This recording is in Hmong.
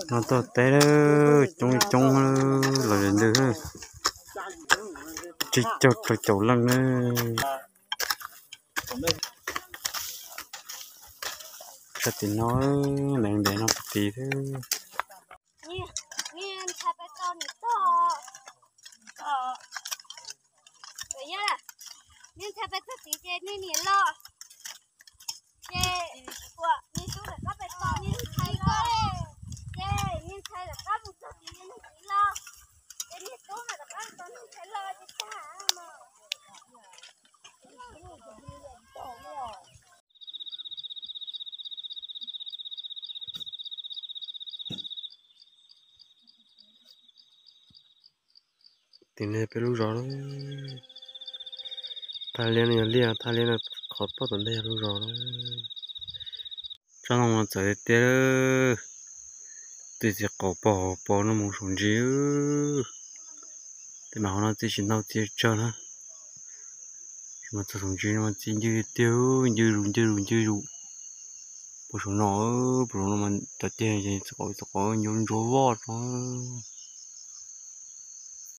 No tuaj teb coob coob los ntawd, tsib caug rau caum leej na. Sab tim no, ntev ntev no pem tid xwb. Ces nej niam los, ces niag tub rov qab pem tos niag ntxhais los, ces niag ntxhais rov qab mus txog tid niag txiv los, ces niag tub mas rov qab mus txog niag ntxhais los ces tag mas. Tim no peb lub zos lawm. Thaj liab no yog liaj, thaj liab no qhov poj tom ntej yog lub zos lawm. Tsob ntoo no txawv tiag tiag. Txij txiv qaum pog hauv paus no mus saum ntsis. Tej mas hauv no txij tsis ntau txiv tsawg na. Mas txog saum ntsis no mas txiv ncw tiag tiag, ncw zus ncw zus ncw zus. Puag saum no, puag saum no mas cov tiag ces txiv qaum txiv qaum ncua ntsuav voj tso.